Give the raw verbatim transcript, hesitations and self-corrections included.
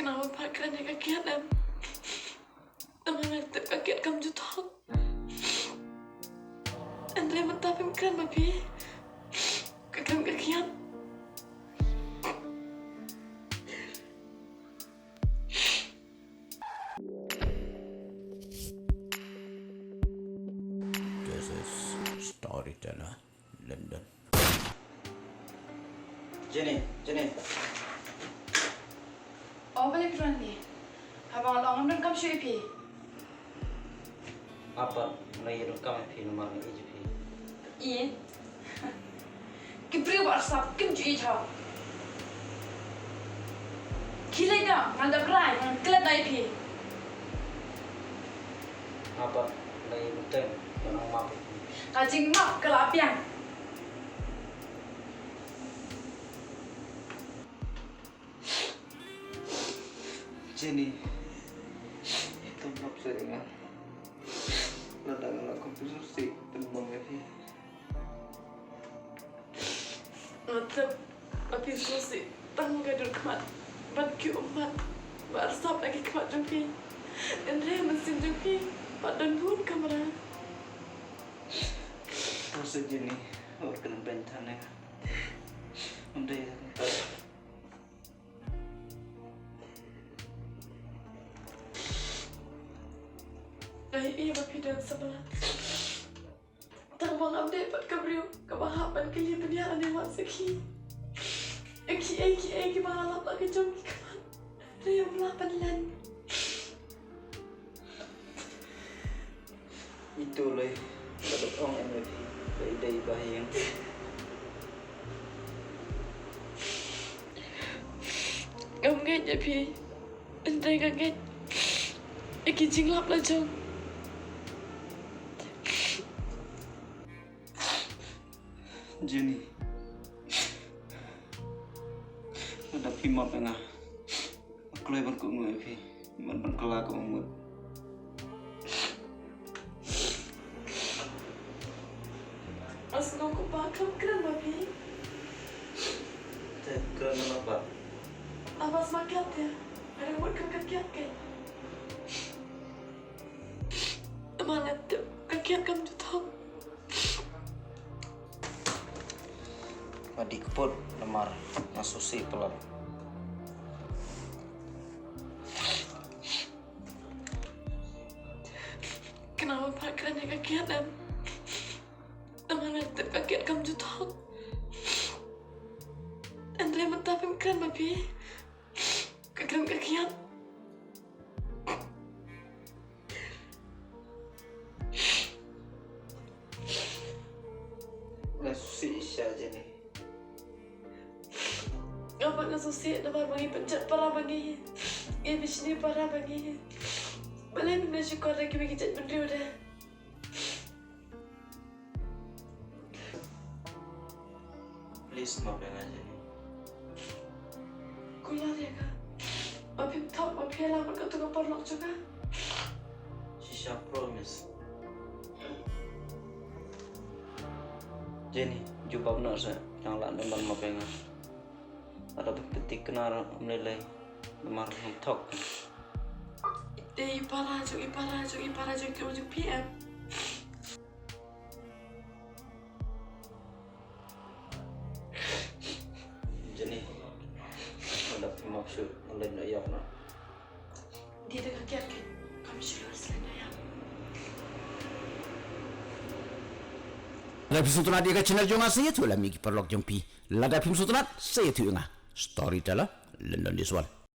Kane ba pha kren ïa ka kiad em? Namar nga tip ka kiad kam ju thok. Hynrei mynta phim kren ma phi. Ka kren ka kiad. This is Storyteller London. Jenny, Jenny. O, balei phi rung ïa phi? Haba nga la ong ngam donkam shuh ïa phi. Nga pat nga ïa donkam ïa phi namar nga ïeit ïa phi. Ïeit? Ki briew ba arsap kim ju ïeit hok. Khie leit noh, ngan da brai, ngan klet noh ïa phi. Nga pat nga ïa bteng, nga nang map ïa phi. Ka jingmap ka la biang. Jenny, to map seh ïa nga. Lada nga la kham pynsuhsieh pynbang ïa phi. Nga tip ba phi sngewsih tang ka dur khmat bad ki ummat ba arsap na ki khmat jong phi. Hynrei ha mynsiem jong phi pat don bun kamra. To seh Jenny, wat kren beiñ than ïa nga. Ym dei. Nga ïohi ba phi don samla. Tang ba ngam dei pat ka briew kaba hap ban kylli bniah lane wad sakhi ïa kiei kiei kiba nga lap ha ka jong ki khmat. Hynrei ym lah ban len. Ito lei, ka dok ong em ïa phi, ka i dei ba ïeng. Ngam ngeit ïa phi, hynrei nga ngeit ïa ki jinglap la jong. Jenny, lada phi map ïa nga, nga kloi ban kohnguh ïa phi, ban ban kylla kum u mut. Nga sngew kumba kham kren ma phi. Te kren na ba. Aba sma kiad te. Nga dang mut kham ka kiad ke. Namar nga tip ka kiad kam ju thok. Nga dih kput namar nga sngewsih palat. Kane ba pha kren ïa ka kiad em? Namar nga tip ka kiad kam ju thok. Hynrei mynta phim kren ma phi. Ka kren ka kiad. Nga sngewsih shisha Jenny. Nga pat nga sngewsih namar ba ngi pynjot para ba ngi, ngi bishni para ba ngi. Balei phim leit shukor da kiwei ki jaitbynriew de? Please map ïa nga Jenny. Kular ïa ka. Ba phim thok ba phi ïalam bad kato ka paralok jong nga. Shisha promise. Jenny, jubab noh seh, tang lah dang ban map ïa nga. Lada phi thikna ruh ym lei lei namar ngam thok. Dei i para jong, i para jong, i para jong, i para jong phi em? Jenny, lada phi map shuh ngan leit noh ïap noh. Dei da ka kiad kein, kam shu lor slem ïa. Lada phi sngewtynnat ïa ka channel jong nga sa ïathuh lem ïa ki paralok jong phi. Lada phim sngewtynnat sa ïathuh ïa nga. Storyteller London, this one.